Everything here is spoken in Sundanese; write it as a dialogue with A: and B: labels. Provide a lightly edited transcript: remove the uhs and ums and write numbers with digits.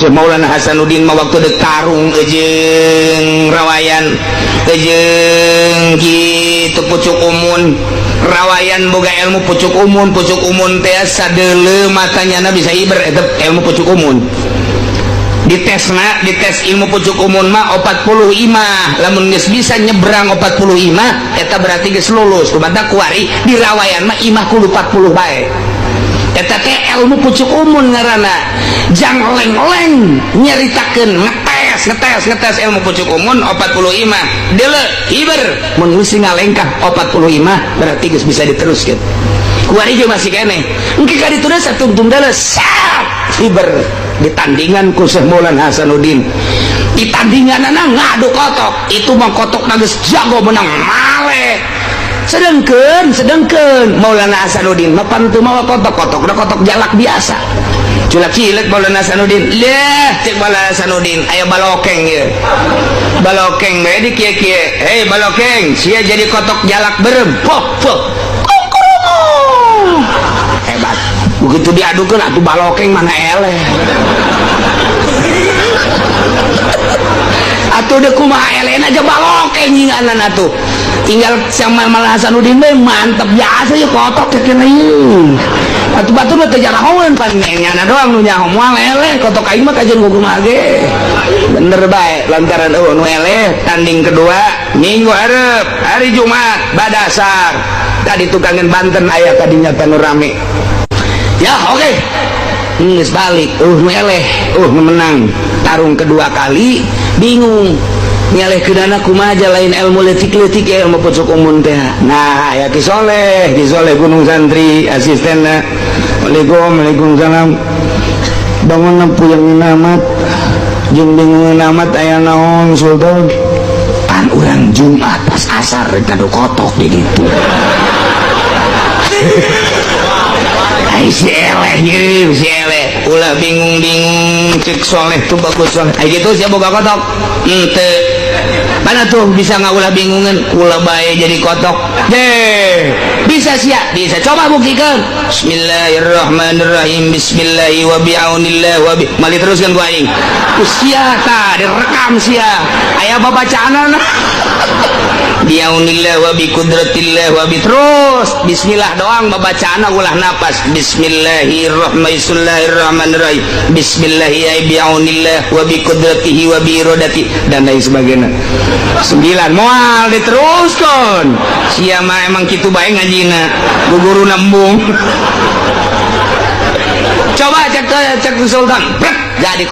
A: Maulana Hasanuddin mah waktu dek tarung jeung rawayan jeung kitu pucuk umun. Rawayan boga ilmu pucuk umun. Pucuk umun teh sadeuleu matanya bisa iber eta ilmu pucuk umun. Ditesna, dites ilmu pucuk umun mah 40 imah. Lamun geus bisa nyebrang 40 imah, eta berarti geus lulus. Kumaha kuari di rawayan mah imah kudu 40 bae. Eta teh ilmu pucuk umun ngaranna. Jang leng-leng nyaritakeun ngetes ngetes ngetes ilmu pucuk umun 40 imah. Deuleu hiber mun geus ngalengkah 40 imah berarti geus bisa diteruskeun. Kuari ge masih keneh. Engke ka ditu satungtung deuleu sat hiber ditandingan ku Syekh Maulana Hasanuddin. Ditandinganana ngadu kotok. Itu mah kotok geus jago menang male. Sedangkan Maulana Hasanuddin mah pan teu mawa kotok, kotok udah kotok jalak biasa. Culak cilek Maulana Hasanuddin. Leh, cek Maulana Hasanuddin, aya balokeng ieu. Balokeng bae di kieu-kieu. Hei balokeng, sia jadi kotok jalak berem. Poh, poh. Hebat. Begitu diadukeun atuh balokeng mana eleh. Atuh deh kumaha elehna aja balokeng nyinganan atuh. Tinggal sama Maulana Hasanuddin we mantep biasa ya kotok teh kena ieu. Atuh batur mah teu jarahoeun pan nyana doang nu nyaho moal eleh kotok aing mah kajeun kumaha ge. Bener bae lantaran eueuh nu eleh tanding kedua minggu hareup hari Jumat badasar. Tadi tukangan Banten aya kadinya tanu rame. Ya oke. Okay. Geus balik nu eleh nu menang. Tarung kedua kali bingung. Nyaleh kedana kumaha lain ilmu leutik-leutik ya ilmu pucuk umun teh. Nah, ya Ki Soleh, Ki Soleh Gunung Santri asistenna. Waalaikumsalam, waalaikumsalam. Bangun puyeng amat jeung bingung amat aya naon Sultan. Pan urang Jumat pas asar rek ngadu kotok di ditu. Ai si eleh ye, si eleh. Ulah bingung-bingung cek Soleh tuh bagus Soleh. Ai gitu sia boga kotok. Henteu. Mana tuh bisa nggak ulah bingungan, ulah bae jadi kotok. Deh, bisa sia, bisa. Coba buktikan. Bismillahirrahmanirrahim. Bismillahi wa bi'aunillah wa bi. Mali teruskan gua aing. Ku sia tah direkam sia. Aya babacaanna. Bi'aunillah wa bi qudratillah wa bi terus. Bismillah doang babacaanna ulah napas. Bismillahirrahmanirrahim. Bismillahi bi'aunillah wa bi qudratihi wa bi iradati dan lain sebagainya. 9 moal diteruskan. Sia mah emang kitu bae ngajina. Guru nembung. Coba cek cek Sultan. Brek, jadi